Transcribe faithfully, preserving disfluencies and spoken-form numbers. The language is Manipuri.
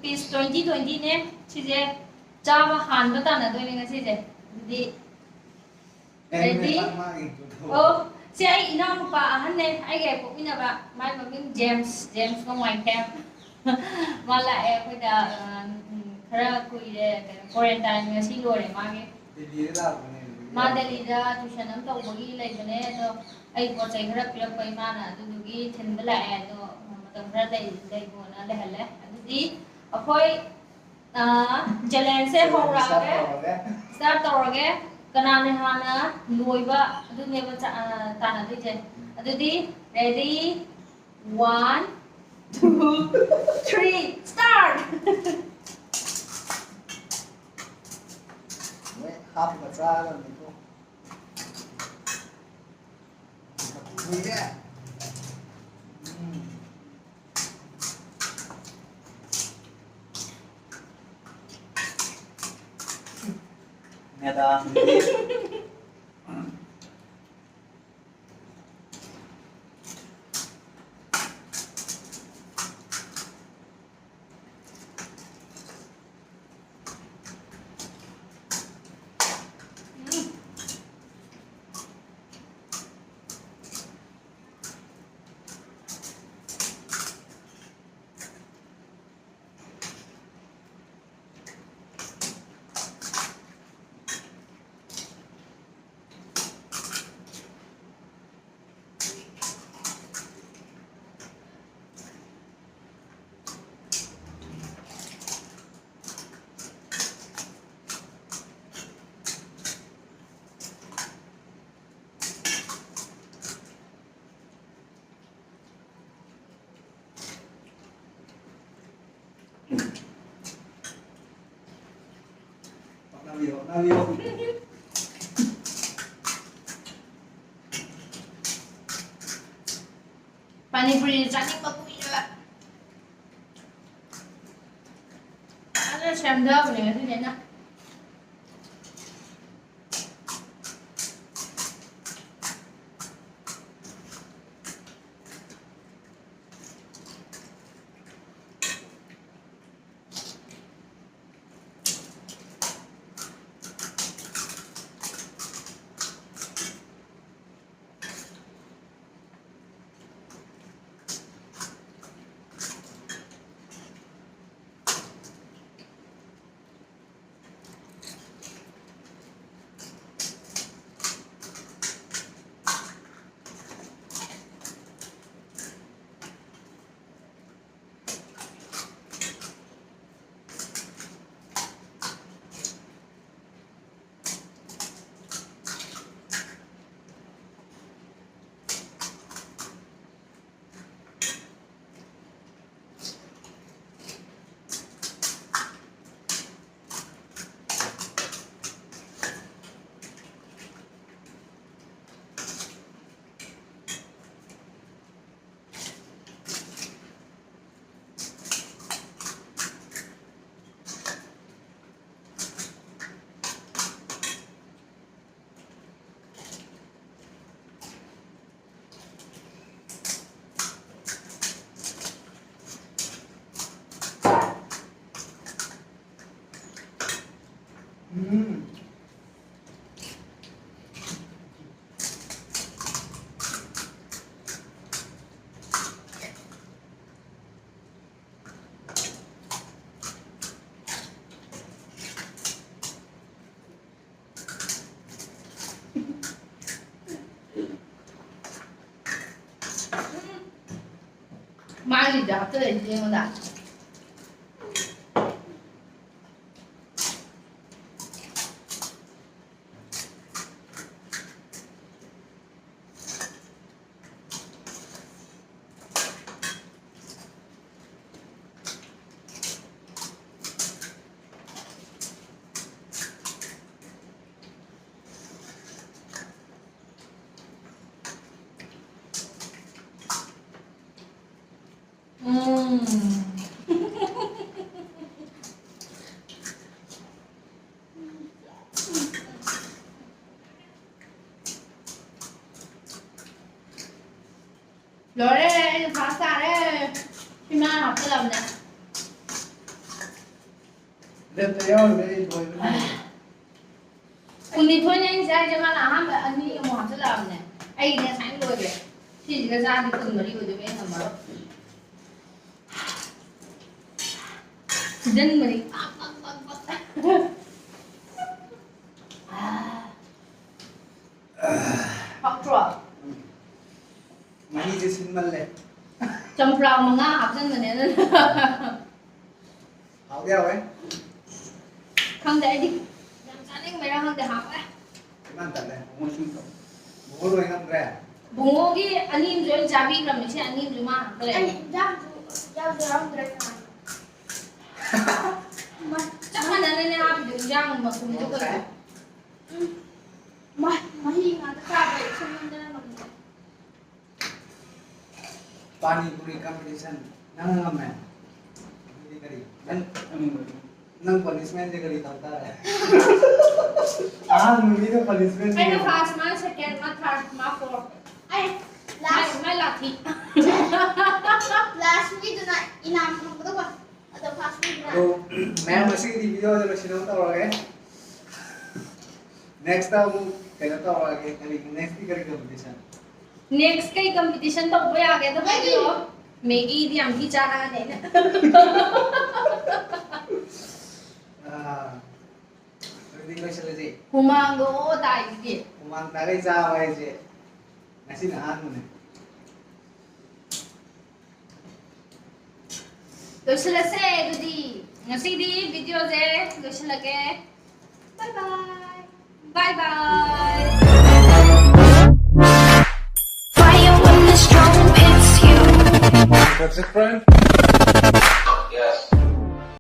Piece twenty ꯇ꯭ꯋꯦꯟꯇꯤꯅꯦ꯫ ꯁꯤꯁꯦ ꯆꯥꯕ ꯍꯥꯟꯕ ꯇꯥꯟꯅꯗꯣꯏꯅꯦ ꯉꯁꯤꯁꯦ꯫ ꯑꯗꯨꯗꯤ, ready? ꯑꯣ, ꯁꯤ ꯑꯩ ꯏꯅꯥꯎꯅꯨꯄꯥ ꯑꯍꯟꯅꯦ, ꯑꯩꯒ ꯍꯦꯛ ꯄꯣꯛꯃꯤꯟꯅꯕ꯫ ꯃꯥꯏ ꯃꯃꯤꯡ ꯖꯦꯝꯁ, ꯖꯦꯝꯁ ꯅꯣꯡꯃꯥꯏꯊꯦꯝ꯫ ꯃꯥ ꯂꯥꯛꯑꯦ ꯑꯩꯈꯣꯏꯗ, ꯑ, ꯎꯝ, ꯈꯔ ꯀꯨꯏꯔꯦ, ꯀꯩꯅꯣ, quarantine ꯉꯁꯤ ꯂꯣꯏꯔꯦ ꯃꯥꯒꯤ꯫ ꯗꯦꯜꯂꯤꯗ ꯂꯥꯛꯄꯅꯦ, ꯑꯗꯨꯗꯤ ꯃꯥ ꯌꯥꯔꯦ꯫ ꯗꯦꯜꯂꯤꯗ tuition ꯑꯃ ꯇꯧꯕꯒꯤ ꯂꯩꯕꯅꯦ, ꯑꯗꯣ ꯑꯩ ꯄꯣꯠ ꯆꯩ ꯈꯔ ꯄꯤꯔꯛꯄ ꯏꯃꯥꯅ, ꯑꯗꯨꯗꯨꯒꯤ ꯊꯤꯟꯕ ꯂꯥꯛꯑꯦ꯫ ꯑꯗꯣ ꯃꯇꯝ ꯈꯔ ꯂꯩ-, ꯂꯩꯒꯣꯅ ꯂꯩꯍꯜꯂꯦ꯫ ꯑꯗꯨꯗꯤ ꯑꯩꯈꯣꯏ, ꯑ, challengeꯁꯦ ꯍꯧꯔꯛꯑꯒꯦ꯫ Start ꯇꯧꯔꯒꯦ꯫ Start ꯇꯧꯔꯒꯦ꯫ ꯀꯅꯥꯅ ꯍꯥꯟꯅ ꯂꯣꯏꯕ ꯑꯗꯨꯅꯦꯕ ꯆ-, ꯑ, ꯇꯥꯟꯅꯗꯣꯏꯁꯦ꯫ ꯑꯗꯨꯗꯤ, ready? One, two, three, start! ꯃꯣꯏ ꯍꯥꯞꯄꯒ ꯆꯥꯒꯗꯕꯅꯤꯀꯣ꯫ ꯀꯨꯏꯔꯦ꯫ ꯎꯝ꯫ ꯃꯦꯗꯥꯝ꯫ ꯍꯣꯠꯅꯕꯤꯌꯨ, ꯍꯣꯠꯅꯕꯤꯌꯨ꯫ ꯄꯥꯅꯤꯄꯨꯔꯤ ꯆꯥꯅꯤꯡꯕ ꯀꯨꯏꯔꯦꯕ꯫ ꯐꯖꯅ ꯁꯦꯝꯊꯕꯅꯦ ꯉꯁꯤꯗꯤ ꯑꯩꯅ꯫ ꯃꯥꯒꯤꯗ ꯍꯥꯞꯆꯜꯂꯛꯏꯁꯤꯗꯤ ꯑꯩꯉꯣꯟꯗ꯫ ꯎꯝ꯫ ꯂꯣꯏꯔꯦ, ꯑꯩꯅ ꯐꯥꯁ ꯇꯥꯔꯦ꯫ ꯁꯤ ꯃꯥꯅ ꯍꯥꯞꯆꯜꯂꯕꯅꯦ꯫ ꯂꯦꯞꯇ ꯌꯥꯎꯔꯤꯉꯩ ꯂꯣꯏꯕꯅꯦ꯫ ꯀꯨꯟꯅꯤꯊꯣꯏꯅꯦ ꯑꯩꯅ ꯆꯥꯏꯁꯦ, ꯃꯥꯅ ꯑꯍꯥꯟꯕ ꯑꯅꯤ ꯑꯃꯨꯛ ꯍꯥꯞꯆꯜꯂꯛꯑꯕꯅꯦ꯫ ꯑꯩꯒꯤꯗꯤ ꯉꯁꯥꯏꯅ ꯂꯣꯏꯔꯦ꯫ ꯁꯤꯁꯤꯒ ꯆꯥꯔꯗꯤ ꯀꯨꯟꯃꯔꯤ ꯑꯣꯏꯗꯣꯏꯕ, ꯑꯩ ꯉꯝꯃꯔꯣꯏ꯫ ꯐꯨꯖꯟꯕꯅꯤ꯫ ꯄꯥꯛ, ꯄꯥꯛ, ꯄꯥꯛ, ꯄꯥꯛ꯫ ꯑꯥ꯫ ꯍꯥꯎꯇ꯭ꯔꯣ? ꯎꯝ꯫ ꯃꯍꯤꯁꯦ ꯁꯤꯟꯃꯜꯂꯦ꯫ ꯆꯝꯄ꯭ꯔꯥ ꯃꯉꯥ ꯍꯥꯞꯆꯟꯕꯅꯦ ꯑꯗꯨꯅ꯫ ꯍꯥꯎꯗꯤ ꯍꯥꯎꯋꯦ꯫ ꯈꯪꯗꯦ ꯑꯩꯗꯤ꯫ ꯌꯥꯝ ꯆꯥꯅꯤꯡꯕꯩꯔꯥ ꯈꯪꯗꯦ, ꯍꯥꯎꯋꯦ꯫ ꯏꯃꯥꯟ ꯇꯜꯂꯦ꯫ ꯕꯨꯡꯉꯣ ꯁꯨꯝ ꯇꯧ꯫ ꯕꯨꯡꯉꯣ ꯂꯣꯏ ꯉꯝꯈ꯭ꯔꯦ꯫ ꯕꯨꯡꯉꯣꯒꯤ ꯑꯅꯤ ꯑꯃꯁꯨ ꯑꯩꯅ ꯆꯥꯕꯤꯈ꯭ꯔꯕꯅꯦ, ꯁꯤ ꯑꯅꯤ ꯑꯃꯁꯨ ꯃꯥ ꯉꯥꯛꯇ ꯂꯩꯔꯦ꯫ ꯑꯩ ꯏꯟꯖꯥꯡꯁꯨ ꯌꯥꯎꯁꯨ ꯌꯥꯎꯔꯝꯗ꯭ꯔꯦ ꯅꯍꯥꯟ꯫ ꯆꯞ ꯃꯥꯟꯅꯅꯅꯦ ꯍꯥꯞꯄꯤꯗꯣ, ꯏꯟꯖꯥꯡ ꯃꯄꯨꯝꯗꯣ ꯀꯩꯅꯣ? ꯎꯝ꯫ ꯃ-, ꯃꯍꯤ ꯉꯥꯛꯇ ꯆꯥꯕ ꯏꯁꯤꯡ ꯉꯝꯗꯅ ꯉꯝꯗ꯭ꯔꯦ꯫ ꯄꯥꯅꯤ ꯄꯨꯔꯤ competition ꯅꯪ ꯉꯝꯃꯦ꯫ ꯑꯗꯨꯗꯤ ꯀꯔꯤ? ꯅꯪ, ꯅꯪ punishment ꯁꯦ ꯀꯔꯤ ꯇꯧ ꯇꯥꯔꯦ? ꯑꯍꯥꯟꯕ ꯃꯤꯗ punishment ꯑꯩꯅ ꯄꯤꯔꯦ꯫ First, ꯃꯥ second, ꯃꯥ third, ꯃꯥ fourth꯫ ꯑꯩ ꯃꯥꯏ, last꯫ ꯃꯥꯏ ꯂꯥꯊꯤ꯫ Last ꯃꯤꯗꯨꯅ ꯏꯅꯥꯝ ꯐꯪꯒꯗꯧꯕ꯫ ꯑꯗꯣ first ꯃꯤꯗꯨꯅ꯫ ꯑꯗꯣ ꯃꯌꯥꯝ ꯉꯁꯤꯒꯤꯗꯤ video ꯁꯦ ꯂꯣꯏꯁꯤꯟꯅꯕ ꯇꯧꯔꯒꯦ꯫ Next ꯇ ꯑꯃꯨꯛ ꯀꯩꯅꯣ ꯇꯧꯔꯛꯑꯒꯦ꯫ ꯀꯔꯤ, next ꯇꯤ ꯀꯔꯤ competition? Next ꯀꯩ competition ꯇꯧꯕ ꯌꯥꯒꯦ? ꯑꯗꯣ ꯍꯥꯏꯕꯤꯔꯛꯑꯣ꯫ Maggi꯫ Maggi ꯗꯤ ꯌꯥꯝ ꯊꯤ ꯆꯥꯔꯛꯑꯅꯤ ꯑꯩꯅ꯫ ꯑꯥ, ꯑꯗꯨꯗꯤ ꯂꯣꯏꯁꯤꯜꯂꯁꯤ꯫ ꯍꯨꯃꯥꯡꯗꯣ ꯑꯣ ꯇꯥꯏꯁꯤꯗꯤ꯫ ꯍꯨꯃꯥꯡ ꯇꯥꯈꯩ ꯆꯥꯕ ꯍꯥꯏꯁꯦ ꯉꯁꯤꯅ ꯑꯍꯥꯟꯕꯅꯦ꯫ ꯂꯣꯏꯁꯤꯜꯂꯁꯦ ꯑꯗꯨꯗꯤ꯫ ꯉꯁꯤꯗꯤ ꯚꯤꯗꯤꯑꯣꯁꯦ ꯂꯣꯏꯁꯤꯜꯂꯒꯦ꯫ Bye bye. Bye bye. Fire when the storm hits you. That's it, friend.